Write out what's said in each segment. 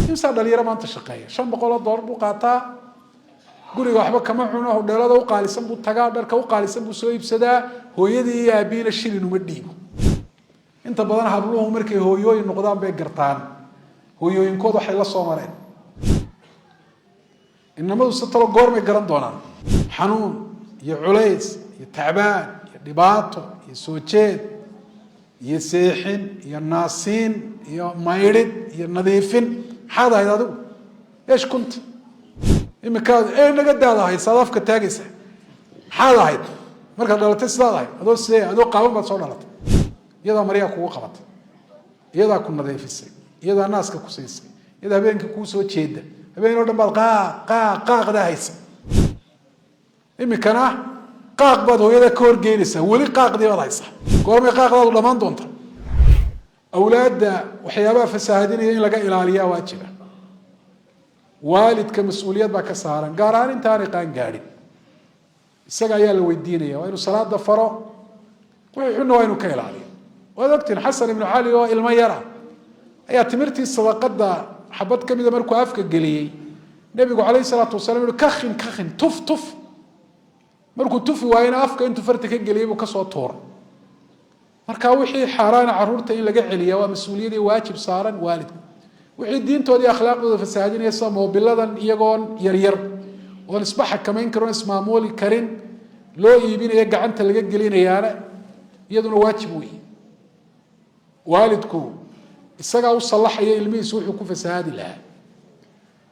Imsaa dhalinyaro maanta shaqeeya, $500 buu qaataa, guriga waxba kama cuno, hodheelada u qaalisan buu tagaa, dharka u qaalisan buu soo iibsadaa, hooyadii iyo aabihiina shilin uma dhiibo. Inta badan habluhu markay hooyooyin noqdaan bay gartaan hooyooyinkood waxay la soo mareen. Inamadu se talo goormay garan doonaan? Xanuun iyo culays iyo tacbaan iyo dhibaato iyo soo jeed iyo seexin iyo naasiin iyo maydhid iyo nadiifin. Maxaad ahayd adigu? Eesh kunta imikaad ee naga daada ahayd, saad afka taagaysa. Maxaad ahayd markaad dhalatay? Sidaad ahayd adoo sidee? Adoo qaaban baad soo dhalatay. Iyadaa maryaa kugu qabatay, iyadaa ku nadiifisay, iyadaa naaska ku siisay, iyadaa habeenkii kuu soo jeeda. Habeen oo dhan baad qaaq qaaq qaaqdaa haysa. Imikana qaaq baad hooyada ka horgeynaysaa, weli qaaqdii baad haysaa. Goormay qaaqdaadu dhammaan doonta? Awlaadda waxyaabaha fasaahadinaya in laga ilaaliyaa waajiba. Waalidka mas-uuliyad baa ka saaran, gaar ahaan intaanay qaan gaadhin. Isaga ayaa la weydiinaya. Waa inuu salaada faro, wixii xunna waa inuu ka ilaaliyo. Waad ogtiin, Xasan ibnu Cali oo ilmo yara ayaa timirtii sadaqada xabad ka mida markuu afka geliyey, nebigu calayhi salaatu wasalam yuhi: "Kakhin, kakhin, tuf, tuf." Markuu tufi waayena, afka intuu farta ka geliyey buu kasoo tuuray. Marka wixii xaaraana caruurta in laga celiya waa mas-uuliyadii waajib saaran waalidka. Wixii diintoodii akhlaaqdooda fasaahadinaya, sida moobiladan, iyagoon yaryar oon isba xakamayn karin oon ismaamuli karin loo iibinayo, gacanta laga gelinayaana, iyaduna waajib weeye. Waalidku isagaa u sallaxaya ilmihiisu wuxuu ku fasahaadi lahaa,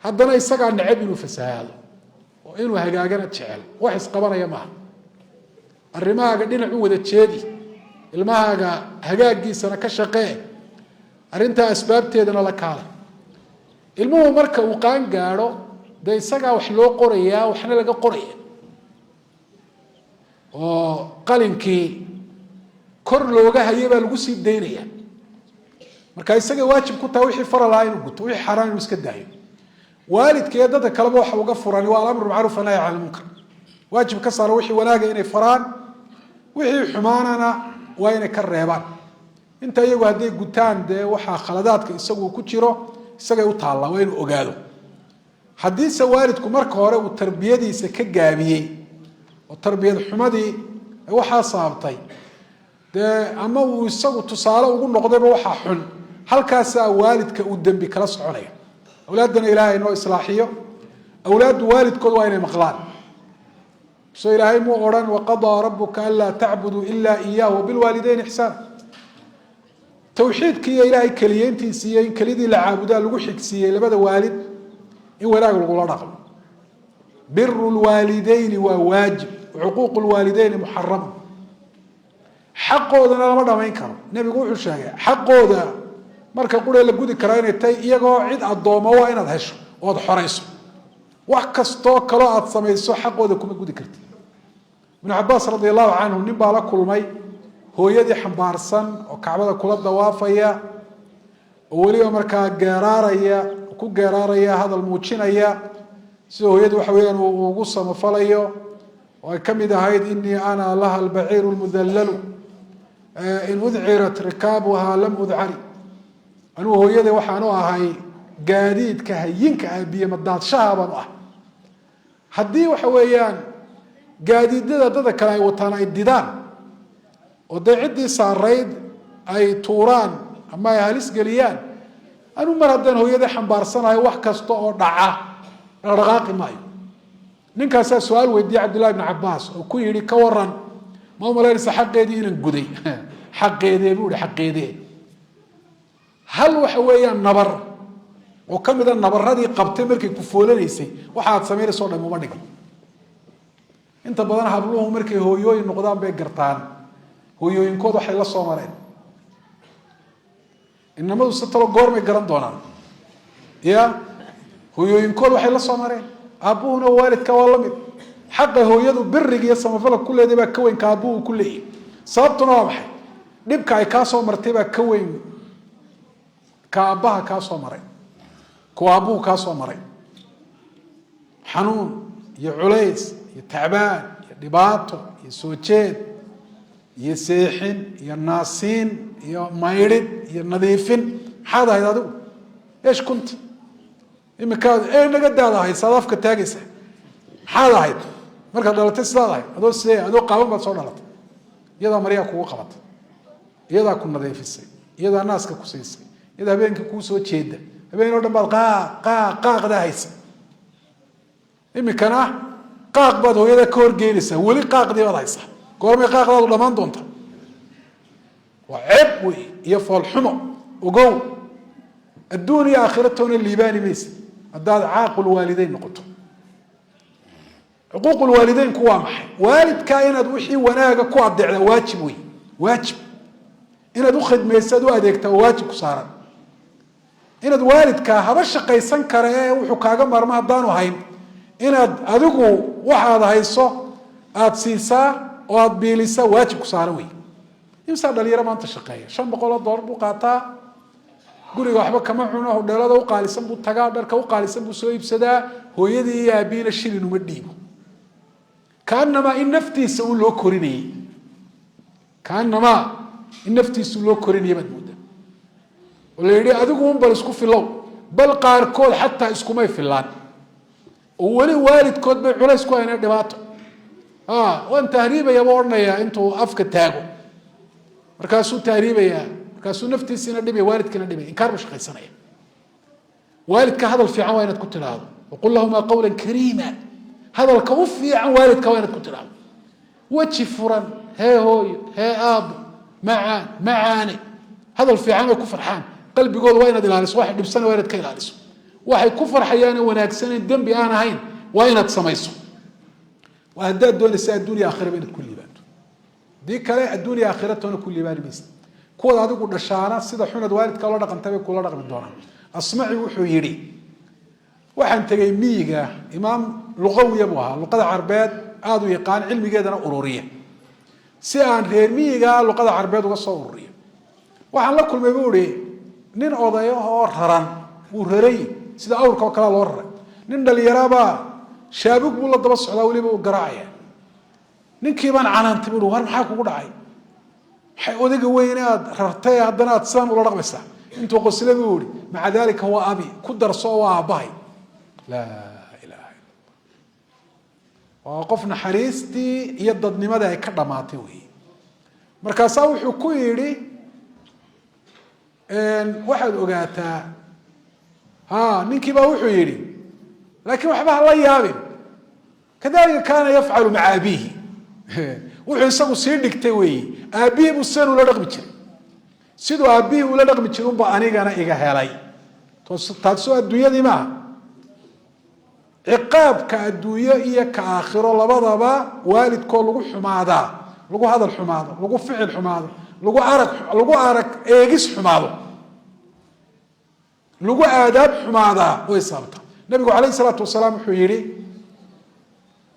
haddana isagaa necab inuu fasahaado oo inuu hagaagana jecel. Wax isqabanaya maaha. Arrimahaaga dhinac u wada jeedi, ilmahaaga hagaagiisana ka shaqee, arrintaa asbaabteedana la kaala. Ilmuhu marka uu qaan gaadho, dee isagaa wax loo qorayaa, waxna laga qoraya, oo qalinkii kor looga hayay baa lagu sii daynaya. Marka isagay waajib ku tahay wixii faral ahaa inuu guto, wixii xaaraan inuu iska daayo. Waalidka iyo dadka kaleba waxa uga furani waa الأمر بالمعروف والنهي عن المنكر. Waajib ka saara wixii wanaaga inay faraan, wixii xumaanana waa inay ka reebaan. Inta iyagu hadday gutaan, dee waxaa khaladaadka isagu ku jiro isagay u taallaa, waa inuu ogaado. Haddiise waalidku marka hore uu tarbiyadiisa ka gaabiyey oo tarbiyad xumadii waxaa saabtay, dee ama uu isagu tusaale ugu noqdayba waxaa xun, halkaasaa waalidka uu dembi kala soconaya. Awlaaddana Ilaahay noo islaaxiyo. Awlaaddu waalidkood waa inay maqlaan. So Ilaahay muu odhan: وقضى ربك ألا تعبدوا إلا إياه وبالوالدين إحسانا? Tawxiidkii iyo Ilaahay keliyeyntiisi iyo in kelidii la caabudaa lagu xigsiiyey labada waalid in wanaag lagula dhaqmo. بر الوالدين waa waajib, عقوق الوالدين محرم. Xaqoodana lama dhamayn karo. Nebigu wuxuu sheegay xaqooda marka qura la gudi karaa inay tahay iyagoo cid addooma waa inaad hesho ood xoreyso. Wax kastoo kaloo aad samayso xaqooda kuma gudi kartid. Ibnu Cabaas رضي الله عنه, nin baa la kulmay hooyadii xambaarsan oo Kacbada kula dawaafaya, oo weliba markaa geeraaraya, ku geeraaraya, hadal muujinaya sida hooyadii waxa weyaan uu ugu samafalayo, oo ay ka mid ahayd: "إني أنا لها البعير المذلل، إن أذعرت ركابها لم أذعر." Anugu hooyada waxaan u ahay gaadiidka hayinka ah, biyo madaadshaha baan u ahay. Haddii waxa weeyaan gaadiidyada dada kale ay wataan ay didaan oo dee ciddii saarayd ay tuuraan ama ay halis geliyaan, anuu mar haddaan hooyada xambaarsanahay, wax kasta oo dhaca dhaqdhaqaaqi maayo. Ninkaasaa su-aal weydiiyey Cabdillahi bn Cabaas oo ku yihi: "Ka waran, ma umalaynaysa xaqeedii inaan guday?" "Xaqeedee?" buu ihi. "Xaqeedee?" Hal waxa weeyaan nabar oo ka mida nabaradii qabtay markay ku foolanaysay, waxa aad samaynayso o dham uma dhigan. Inta badan habluhu markay hooyooyin noqdaan bay gartaan hooyooyinkood waxay la soo mareen. Inamadu se talo goormay garan doonaan? Ya, hooyooyinkood waxay la soo mareen. Aabbuhuna waalidka waa la mid. Xaqa hooyadu biriga iyo samafalka ku leedahay baa ka weyn ka aabbuhu ku leeyahy. Sababtuna waa maxay? Dhibka ay kaa soo martay baa ka weyn ka aabbaha kaa soo maray, kuwa aabbuhu kaa soo maray. Xanuun iyo culays iyo tacbaan iyo dhibaato iyo soo jeed iyo seexin iyo naasiin iyo maydhid iyo nadiifin. Maxaad ahayd adigu? Eesh kunta? Iminkaad naga daada ahayd, saad afka taagaysa, maxaad ahayd markaad dhalatay? Sidaad ahayd adoo sidee? Adoo qaaban baad soo dhalatay. Iyadaa maryaa kugu qabatay, iyadaa ku nadiifisay, iyadaa naaska ku siisay, iyadaa habeenkii kuu soo jeeda, habeen o dhan baad qaaq qaaq qaaqdaa haysa. Iminkana qaaq baad hooyada ka horgeynaysaa, weli qaaqdii baad haysaa. Goormay qaaqdaadu dhammaan doonta? Waa ceeb wey iyo foolxumo. Ogow, adduun iyo aakhira toona liibaani maysa haddaad caaqul waalideyn noqoto. Xuquuqul waalideynku waa maxay? Waalidkaa inaad wixii wanaaga ku adeecdaa waajib wey, waajib. Inaad ukhidmayso, ad u adeegtaa waa waajib ku saaran. Inaad waalidkaa haba shaqaysan kara ee wuxuu kaaga maarmo haddaanu hayn, inaad adigu waxaad hayso aada siisaa oo aada biilisaa waajib ku saaran wey. Imsaa dhalinyaro maanta shaqeeya, $500 buu qaataa, guriga waxba kama cuno, hodheelada u qaalisan buu tagaa, dharka u qaalisan buu soo iibsadaa, hooyadii iyo aabihiina shilin uma dhiibo. Kaanamaa in naftiisa un loo korinayey, kaanamaa in naftiisa loo korinayay baad moodaa, oo la yidhi adigu un bal isku filow. Bal qaarkood xataa iskumay filaan oo weli waalidkood bay culays ku hayneen, dhibaato. Waan tahriibaya buu odhanayaa intuu afka taago, markaasuu tahriibayaa, markaasuu naftiisiina dhibaya, waalidkiina dhibaya, inkaar buu shaqaysanaya. Waalidka hadal fiican waa inaad ku tidhaahdo, waqul lahumaa qawla kariima. Hadalka u fiican waalidka waa inaad ku tidhaahdo, weji furan, hee hooyo, hee aabo, macaan, macaane, hadal fiican ay ku farxaan. Qalbigooda waa inaad ilaaliso, waxay dhibsana waa inaad ka ilaaliso, waxay ku farxayaane wanaagsanayn, dembi aan ahayn, waa inaad samayso. Waa haddaad doonaysa adduun iyo aakhiraba inaad ku liibaanto. Haddii kale adduun iyo aakhira toona ku liibaani maysa. Kuwad adigu dhashaana sida xunad waalidka ula dhaqantay bay kula dhaqmi doonaan. Asmaci wuxuu yidhi, waxaan tegey miyiga. Imaam luqawiya buu ahaa, luqada carbeed aada u yaqaan, cilmigeedana ururiya. Si aan reer miyiga luqada carbeed uga soo ururiyo, waxaan la kulmay, buu ihi, nin odayo oo raran. Wuu raray, sida awrka oo kalea loo raray. Nin dhalinyaraabaa shaabug buu la daba socdaa, weliba uu garaacaya. Ninkii baan canaantay, bui, war maxaa kugu dhacay? Maxay odayga weyn aad rartay haddana aad sidaan ula dhaqmaysaa? Intuu qosle buu ihi, maca dalika huwa abi, ku darso oo waa aabbahay. Laa ilaha illa Allah. Waa qof naxariistii iyo dadnimadii ay ka dhammaatay wey. Markaasaa wuxuu ku yidhi, waxaad ogaataa, ha, ninkii baa wuxuu yidhi, laakiin waxba hala yaabin, kadalika kaana yafcalu maca abiihi. Wuxuu isagu sii dhigtay weeyi, aabbihii buu sidan ula dhaqmi jiray, siduu aabbihii ula dhaqmi jiray unba anigana iga helay. Taasoo adduunyadii maaha. Ciqaabka adduunyo iyo ka aakhiro labadaba waalidkoo lagu xumaadaa, lagu hadal xumaado, lagu ficil xumaado, lagu arag eegis xumaado, lagu aadaab xumaadaa way sababtaa. Nabigu calayh isalaatu wasalaam wuxuu yihi,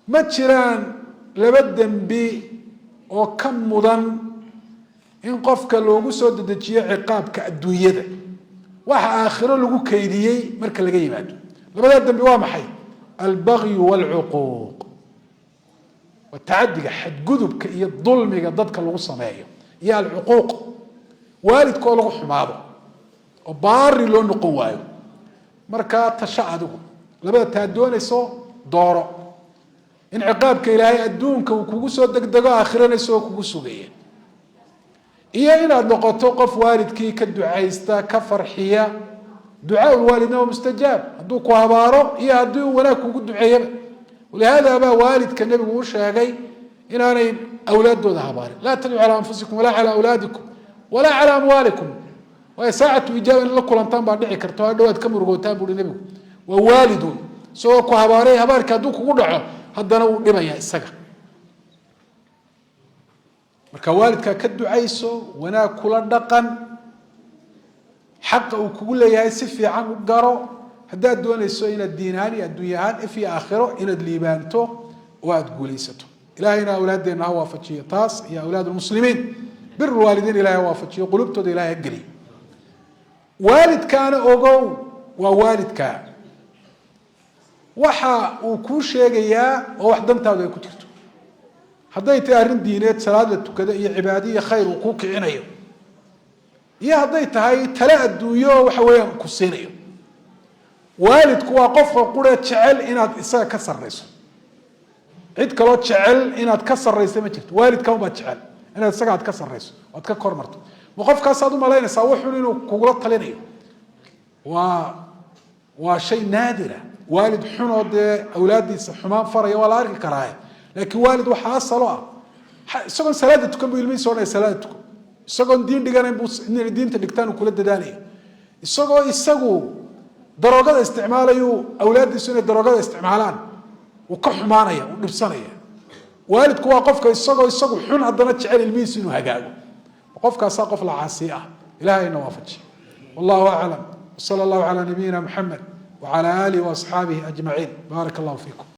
ma jiraan laba dembi oo ka mudan in qofka loogu soo dedejiyo ciqaabka adduunyada, waxa aakhiro lagu kaydiyey marka laga yimaado. Labadaa dembi waa maxay? Albagyu waalcuquuq, waa tacadiga, xadgudubka iyo dulmiga dadka lagu sameeyo, iyo alcuquuq, waalidka oo lagu xumaado oo baari loo noqon waayo. Markaa tasho adigu, labada taa doonayso dooro: in ciqaabka Ilaahay adduunka uu kugu soo degdego, aakhirana isagoo kugu sugaya, iyo inaad noqoto qof waalidkii ka ducaysta, ka farxiya. Ducaa lwaalidna waa mustajaab, hadduu ku habaaro iyo haddii uu wanaag kugu duceeyaba. Walihaada baa waalidka nebigu u sheegay inaanay awlaaddooda habaarin: laa tadcuu calaa anfusikum walaa calaa awlaadikum walaa calaa amwaalikum, waayo saacatu ijaaba in la kulantaan baa dhici karta o hadhow aad ka murugootaan, buuhi nebigu. Waa waalidun isagoo ku habaaray, habaarkii hadduu kugu dhaco haddana wuu dhibaya isaga. Marka waalidkaa ka ducayso, wanaag kula dhaqan, xaqa uu kugu leeyahay si fiican u garo, haddaad doonayso inaad diin ahaan iyo adduunya ahaan, if iyo aakhiro, inaad liibaanto oo aada guulaysato. Ilahayna awlaaddeenna ha waafajiyo taas, iyo awlaad lmuslimiin bir lwaalidiin Ilahay ha waafajiyo, qulubtooda Ilahay ha geliyo. Waalidkaana ogow, waa waalidkaa, waxa uu kuu sheegayaa oo wax dantaadu ay ku jirto. Hadday tahay arrin diineed, salaad la tukado iyo cibaado iyo khayr uu kuu kicinayo, iyo hadday tahay tale adduunyo waxa weeyaan ku siinayo. Waalidku waa qofka quree jecel inaad isaga ka sarrayso. Cid kaloo jecel inaad ka sarraysa ma jirto. Waalidka unbaad jecel inaad isaga aad ka sarrayso, aad ka kor marto. Ma qofkaasaad umalaynaysaa wuxun inuu kugula talinayo? Waa shay naadira. Waalid xunoo dee awlaaddiisa xumaan faraya waa la arki karaaye, laakiin waalid waxaa asalo ah isagoon salaada tukan buu ilmihiisa odhanaya salaada tuko, isagoon diin dhiganayn buu inay diinta dhigtaan uu kula dadaalaya, isagoo isagu daroogada isticmaalayuu awlaaddiisu inay daroogada isticmaalaan uu ka xumaanaya, uu dhibsanaya. Waalidku waa qofka isagoo isagu xun haddana jecel ilmihiisu inuu hagaago. Qofkaasaa qof la caasiye ah. Ilahay na waafajiy. Wallahu aclam, wsala allahu calaa nabiyina muxamed wacala aalihi waasxaabihi ajmaciin. Baaraka allahu fiikum.